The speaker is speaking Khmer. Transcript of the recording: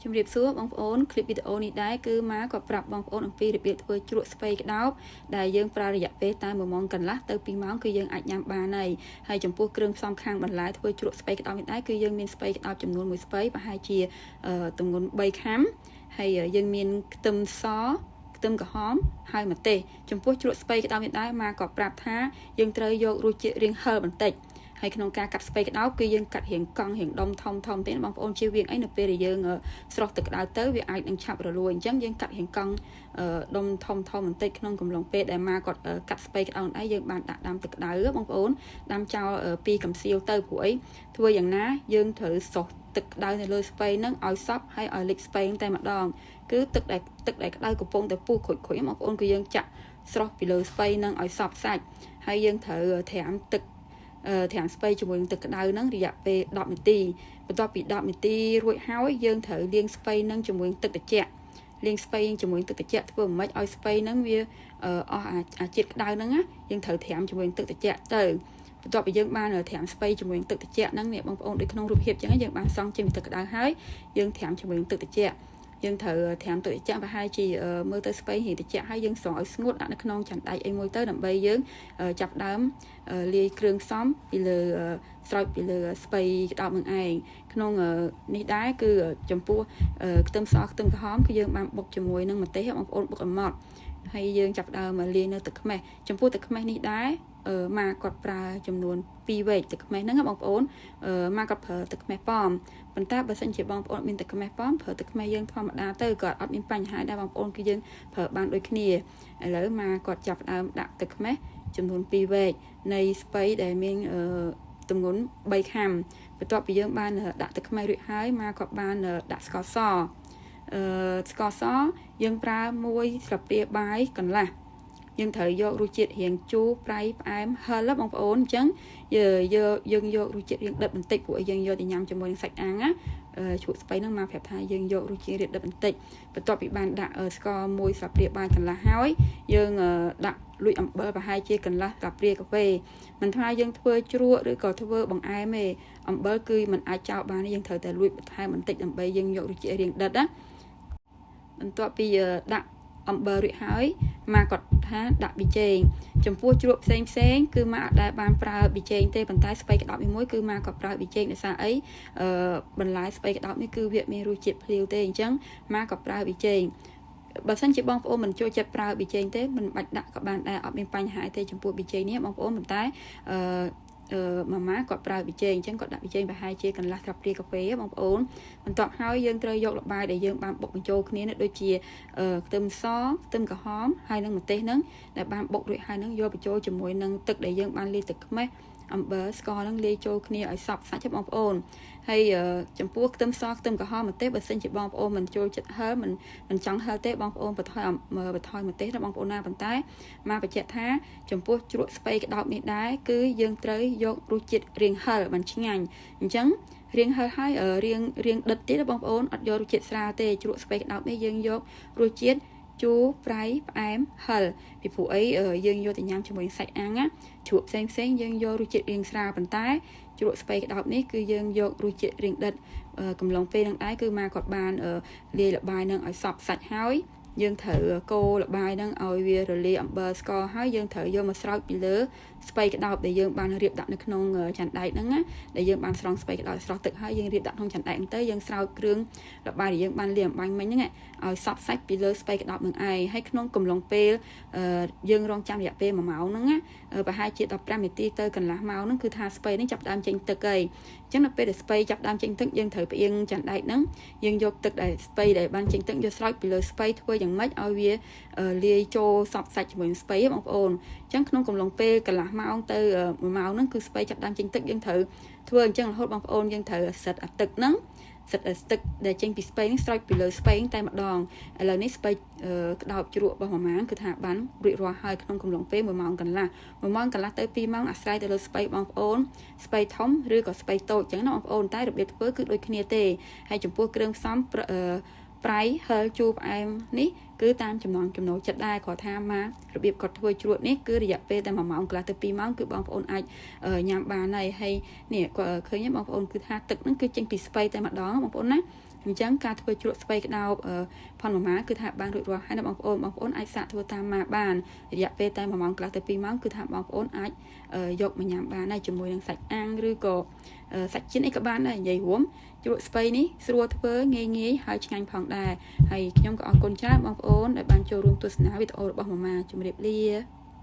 ជំរាបសួរបងប្អូនឃ្លីបវីដេអូនេះដែរគឺម៉ាក៏ប្រាប់បងប្អូនអំពីរបៀបធ្វើជ្រក់ស្ពៃក្តោបដែលយើងប្រើរយៈពេលតែ1ម៉ោងកន្លះទៅ2ម៉ោងគឺយើងអាចញ៉ាំបានហើយហើយចំពោះគ្រឿងផ្សំខាងបន្លែធ្វើជ្រក់ស្ពៃក្តោបនេះដែរគឺយើងមានស្ពៃក្តោបចំនួន1ស្ពៃប្រហែលជាទម្ងន់3ខាំហើយយើងមានខ្ទឹមសខ្ទឹមក្រហមហើយម្ទេសចំពោះជ្រក់ស្ពៃក្តោបនេះដែរម៉ាក៏ប្រាប់ថាយើងត្រូវយករសជាតិរាងហឹរបន្តិចហើយក្នុងការកាត់ស្ពៃក្តោបគឺយើងកាត់រៀងកង់រៀងដុំធំធំទេបងប្អូនជៀសវាងអីនៅពេលដែលយើងស្រុះទឹកក្តៅទៅវាអាចនឹងឆាប់រលួយអញ្ចឹងយើងកាត់រៀងកង់ដុំធំធំបន្តិចក្នុងកំឡុងពេលដែលម៉ាគាត់កាត់ស្ពៃក្តោបឯងយើងបានដាក់ដាំទឹកក្តៅបងប្អូនដាំចោលពីកំសៀវទៅព្រោះអីធ្វើយ៉ាងណាយើងត្រូវស្រុះទឹកក្តៅនៅលើស្ពៃហ្នឹងឲ្យសប់ហើយឲ្យលិចស្ពៃតែម្ដងគឺទឹកដែលទឹកដែលក្តៅកំពុងតែពុះក្រួយក្រួយបងប្អូនគឺយើងចាក់ស្រុះពីលើស្ពៃហ្នឹងឲ្យសប់សាច់ហើយយើងត្រូវត្រាំទឹកត្រាំស្ពៃជាមួយនឹងទឹកក្តៅហ្នឹងរយៈពេល10នាទីបន្ទាប់ពី10នាទីរួចហើយយើងត្រូវលាងស្ពៃហ្នឹងជាមួយនឹងទឹកត្រជាក់លាងស្ពៃជាមួយទឹកត្រជាក់ធ្វើមិនឲ្យស្ពៃហ្នឹងវាអស់អាជាតិក្តៅហ្នឹងណាយើងត្រូវត្រាំជាមួយនឹងទឹកត្រជាក់ទៅបន្ទាប់ពីយើងបានត្រាំស្ពៃជាមួយនឹងទឹកត្រជាក់ហ្នឹងនេះបងប្អូនដូចក្នុងរូបភាពអញ្ចឹងយើងបានសង់ចេញពីទឹកក្តៅហើយយើងត្រាំជាមួយនឹងទឹកត្រជាក់យើងត្រូវត្រាំទឹកត្រជាក់ប្រហែលជាមើលទៅស្ពៃរៀងត្រជាក់ហើយយើងស្រង់ឲ្យស្ងួតដាក់នៅក្នុងចានដែកអីមួយទៅដើម្បីយើងចាប់ដើមលាយគ្រឿងផ្សំពីលើស្រោចពីលើស្ពៃក្តោបនឹងឯងក្នុងនេះដែរគឺចំពោះខ្ទឹមសខ្ទឹមក្រហមគឺយើងបានបុកជាមួយនឹងម្ទេសបងប្អូនបុកឲ្យម៉ត់ហើយយើងចាប់ដើមលាយនៅទឹកខ្មេះចំពោះទឹកខ្មេះនេះដែរម៉ាគាត់ប្រើចំនួន2វែកទឹកខ្មេះហ្នឹងបងប្អូនម៉ាគាត់ប្រើទឹកខ្មេះប៉ោមប៉ុន្តែបើសិនជាបងប្អូនមានទឹកខ្មេះប៉ោមប្រើទឹកខ្មេះយើងធម្មតាទៅក៏អត់មានបញ្ហាដែរបងប្អូនគឺយើងប្រើបានដូចគ្នាឥឡូវម៉ាគាត់ចាប់ដើមដាក់ទឹកខ្មេះចំនួន2វែកនៃស្ពៃដែលមានទម្ងន់3ខាំបន្ទាប់ពីយើងបានដាក់ទឹកខ្មេះរួចហើយម៉ាក៏បានដាក់ស្ករសអឺស្ករសយើងប្រើ1ស្លាបព្រាបាយកន្លះយើងត្រូវយករសជាតិរៀងជូរប្រៃផ្អែមហឹរបងប្អូនអញ្ចឹងយើងយកយើងយករសជាតិរៀងដិតបន្តិចព្រោះយើងយកទៅញ៉ាំជាមួយនឹងសាច់អាំងណាជ្រក់ស្ពៃហ្នឹងមកប្រាប់ថាយើងយករសជាតិរៀងដិតបន្តិចបន្ទាប់ពីបានដាក់ស្ករមួយស្លាបព្រាបាយកន្លះហើយយើងដាក់លួចអំបិលប្រហែលជាកន្លះស្លាបព្រាកាហ្វេមិនថាយើងធ្វើជ្រក់ឬក៏ធ្វើបង្អែមទេអំបិលគឺมันអាចចោលបានយើងត្រូវតែលួចបន្ថែមបន្តិចដើម្បីយើងយករសជាតិរៀងដិតណាបន្ទាប់ពីដាក់អំបិលរួចហើយម៉ាគាត់ថាដាក់ប៊ីចេងចំពោះជ្រក់ផ្សេងផ្សេងគឺម៉ាអត់ដែលបានប្រើប៊ីចេងទេប៉ុន្តែស្ពៃក្តោបមួយគឺម៉ាក៏ប្រើប៊ីចេងដោយសារអីអឺបន្លែស្ពៃក្តោបនេះគឺវាមានរសជាតិភ្លាវទេអញ្ចឹងម៉ាក៏ប្រើប៊ីចេងបើសិនជាបងប្អូនមិនចូលចិត្តប្រើប៊ីចេងទេមិនបាច់ដាក់ក៏បានដែរអត់មានបញ្ហាទេចំពោះប៊ីចេងនេះបងប្អូនប៉ុន្តែអឺអឺម៉ាម៉ាគាត់ប្រើប៊ីចេងអញ្ចឹងគាត់ដាក់ប៊ីចេងប្រហែលជាកន្លះស្លាបព្រាកាហ្វេបងប្អូនបន្ទាប់ហើយយើងត្រូវយកល្បាយដែលយើងបានបុកបញ្ចូលគ្នានេះដូចជាខ្ទឹមសខ្ទឹមក្រហមហើយនិងម្ទេសហ្នឹងដែលបានបុករួចហើយហ្នឹងយកបញ្ចូលជាមួយនឹងទឹកដែលយើងបានលាយទឹកខ្មេះអំបិលស្ករហ្នឹងលាយចូលគ្នាឲ្យសព្វសាច់បងប្អូនហើយចំពោះខ្ទឹមសខ្ទឹមក្រហមម្ទេសបើសិនជាបងប្អូនមិនចូលចិត្តហឹរមិនមិនចង់ហឹរទេបងប្អូនបន្ថយបន្ថយម្ទេសណាបងប្អូនណាប៉ុន្តែមកបញ្ជាក់ថាចំពោះជ្រក់ស្ពៃក្តោបនេះដែរគឺយើងត្រូវយករសជាតិរាងហឹរបានឆ្ងាញ់អញ្ចឹងរៀងហឹរហើយរៀងរៀងដិតទៀតបងប្អូនអត់យករសជាតិស្រាលទេជ្រក់ស្ពៃក្តោបនេះយើងយករសជាតិជូរប្រៃផ្អែមហឹរពីព្រោះអីយើងយកទៅញ៉ាំជាមួយសាច់អាំងណាជ្រក់ផ្សេងផ្សេងយើងយករសជាតិរាងស្រាលប៉ុន្តែជ្រក់ស្ពៃក្តោបនេះគឺយើងយករសជាតិរាងដិតកំឡុងពេលនឹងដែរគឺម៉ាគាត់បានលាយល្បាយនឹងឲ្យសព្វសាច់ហើយយើងត្រូវកូរល្បាយហ្នឹងឲ្យវារលាយអំបិលស្ករហើយយើងត្រូវយកមកស្រោចពីលើស្ពៃក្តោបដែលយើងបានរៀបដាក់នៅក្នុងចានដែកហ្នឹងណាដែលយើងបានស្រង់ស្ពៃក្តោបស្រស់ទឹកហើយយើងរៀបដាក់ក្នុងចានដែកហ្នឹងទៅយើងស្រោចគ្រឿងល្បាយដែលយើងបានលាយអំបាញ់មិញហ្នឹងឲ្យសព្វសាច់ពីលើស្ពៃក្តោបនឹងឯងហើយក្នុងកំឡុងពេលយើងរងចាំរយៈពេល1ម៉ោងហ្នឹងណាប្រហែលជា15នាទីទៅកន្លះម៉ោងហ្នឹងគឺថាស្ពៃហ្នឹងចាប់ដើមចេញទឹកហើយអញ្ចឹងដល់ពេលដែលស្ពៃចាប់ដើមចេញទឹកយើងត្រូវផ្អៀងចានដែកហ្នឹងយើងយកទឹកដែលស្ពៃដែលបានចេញទឹកយកស្រោចពីលើស្ពៃធ្វើយ៉ាងម៉េចឲ្យវាលាយចូលសព្វសាច់ជាមួយនឹងស្ពៃបងប្អូនអញ្ចឹងក្នុងកំឡុងពេលកន្លះម៉ោងទៅ1ម៉ោងហ្នឹងគឺស្ពៃចាប់ដើមចេញទឹកយើងត្រូវធ្វើអញ្ចឹងរហូតបងប្អូនយើងត្រូវសិតអាទឹកហ្នឹងសិតទឹកដែលចេញពីស្ពៃហ្នឹងស្រោចពីលើស្ពៃតែម្ដងឥឡូវនេះស្ពៃក្តោបជ្រក់របស់ម៉ាម៉ាគឺថាបានរួចរាល់ហើយក្នុងកំឡុងពេល1ម៉ោងកន្លះ1ម៉ោងកន្លះទៅ2ម៉ោងអាស្រ័យទៅលើស្ពៃបងប្អូនស្ពៃធំឬក៏ស្ពៃតូចអញ្ចឹងណាបងប្អូនតែរបៀបធ្វើគឺដូចគ្នាទេហើយចំពោះគ្រឿងផ្សំប្រៃហឹរជូរផ្អែមនេះគឺតាមចំណងចំណូលចិត្តដែរគ្រាន់ថាមករបៀបគាត់ធ្វើជ្រក់នេះគឺរយៈពេលតែ1ម៉ោងកន្លះទៅ2ម៉ោងគឺបងប្អូនអាចញ៉ាំបានហើយហើយនេះគាត់ឃើញបងប្អូនគឺថាទឹកហ្នឹងគឺចេញពីស្ពៃតែម្ដងបងប្អូនណា អញ្ចឹងការធ្វើជ្រក់ស្ពៃក្តោបផនម៉ាម៉ាគឺថាបានរួចរាល់ហើយណាបងប្អូនបងប្អូនអាចសាកធ្វើតាមម៉ាបានរយៈពេលតែ1ម៉ោងកន្លះទៅ2ម៉ោងគឺថាបងប្អូនអាចយកមកញ៉ាំបានដែរជាមួយនឹងសាច់អាំងឬក៏សាច់ចៀនអីក៏បានដែរនិយាយរួមជ្រក់ស្ពៃនេះស្រួលធ្វើងាយងាយហើយឆ្ងាញ់ផងដែរហើយខ្ញុំក៏អរគុណច្រើនបងប្អូនដែលបានចូលរួមទស្សនាវីដេអូរបស់ម៉ាម៉ាជម្រាបលា។